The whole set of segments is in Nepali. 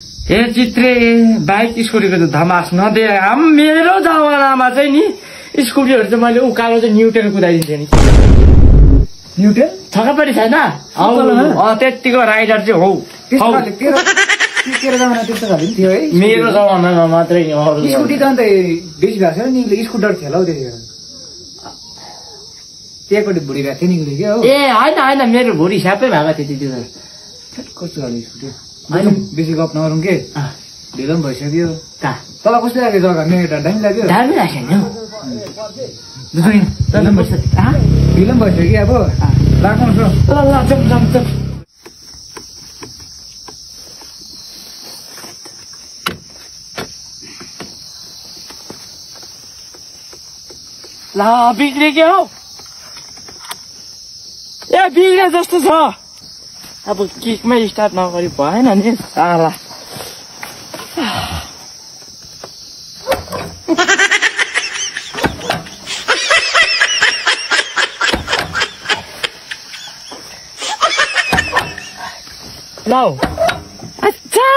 ए चित्रे बाइक स्कुटीको त धमास नदे मेरो जमानामा चाहिँ नि स्कुटीहरू चाहिँ मैले उकालो चाहिँ न्युटन कुदाइदिन्थेँ नि न्युटन थकापट्टि छैन त्यतिको राइडर चाहिँ हौ तेरो जमाना त्यस्तो खाले थियो है मेरो जमानामा मात्रै नि स्कुटी त अन्त बेसी भएको छ नि स्कुटर खेलाउ त्यतिखेर त्यहाँपट्टि भुँडी भएको थियो नि क्या हो ए होइन मेरो भुँडी स्यापै भएको थियो त्यति बेला कस्तो खाले स्कुटी बेसी गफ नगरौँ के ढिलो पनि भइसक्यो कहाँ तँलाई कस्तो लाग्यो जग्गा मेरो दामी लाग्यो दामी लाग्यो नि ढिलो पनि भइसक्यो अब लाग्नु ल बिग्रे के हौ ए बिग्रे जस्तो छ अब किकमै स्टार्ट नगरी भएन नि साला लौ अच्छा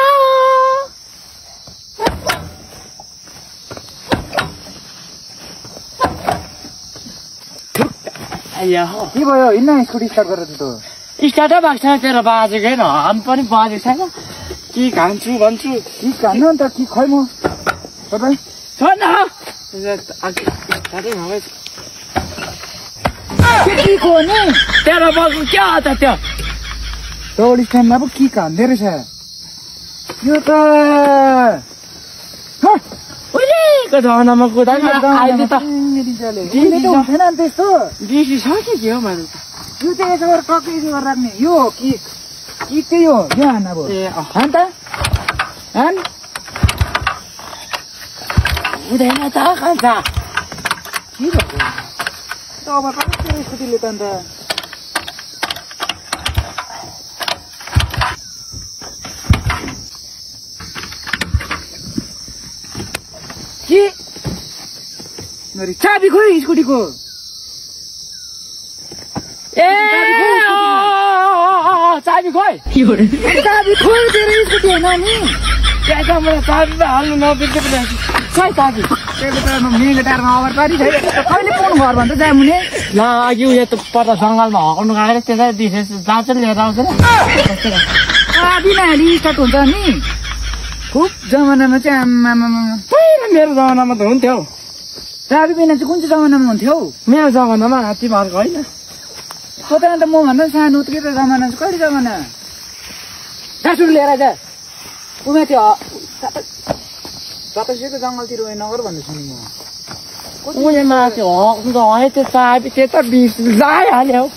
के भयो हिँड्न स्कुटी स्टार्ट गरेर त स्टार्टै भएको छैन तेरो बाजेको होइन हाम पनि बाजेको छैन कि खान्छु भन्छु कि खानु अन्त कि खै म तपाईँ छोड्न के को नि तेरो बलको क्या हो त त्यो दौड स्ट्यान्डमा पो कि खाँदो रहेछ यो त उहिलेको जमानामा कुदाइ अहिले त हुँदैन नि त्यस्तो बिर्सी छ के हो मैले यो चाहिँ यसो गरेर टक्कै यसो गरेर राख्ने यो कि त्यही हो यो हान अब हान त हान हुँदैन त खान्छ के भएको अब कस्तो स्कुटीले त अन्त के चाबी खोइ स्कुटीको ए चाबी खोइ चाबी खोइ तेरो स्कुटी होइन नि त्यहाँ मलाई चाबी हाल्नु नबिर्से पनि छ चाबी त्यसले त मेघे टारमा अगर पारि छैन कहिले पुग्नु घर भन्छ जहाँ मुनि ल अघि उयो त पर जङ्गलमा हकाउनु गएर त्यसै दिसे जहाँ चाहिँ लिएर आउँछ चाबी नहाली स्टार्ट हुन्छ नि खुब जमानामा चाहिँ आम्मामा पहिला मेरो जमानामा त हुन्थ्यो चाबी बिना चाहिँ कुन चाहिँ जमानामा हुन्थ्यो मेरो जमानामा तिमीहरूको होइन सोध त म भन्दा सानो के त जमाना चाहिँ कहिले जमाना दासुर लिएर जा उमा त्यो बतासेको जङ्गलतिर उयो नगर भन्दैछु नि म उयोमा त्यो हक्नु त है त्यो चाबी त्यो त बिर्स लगाइहाल्यो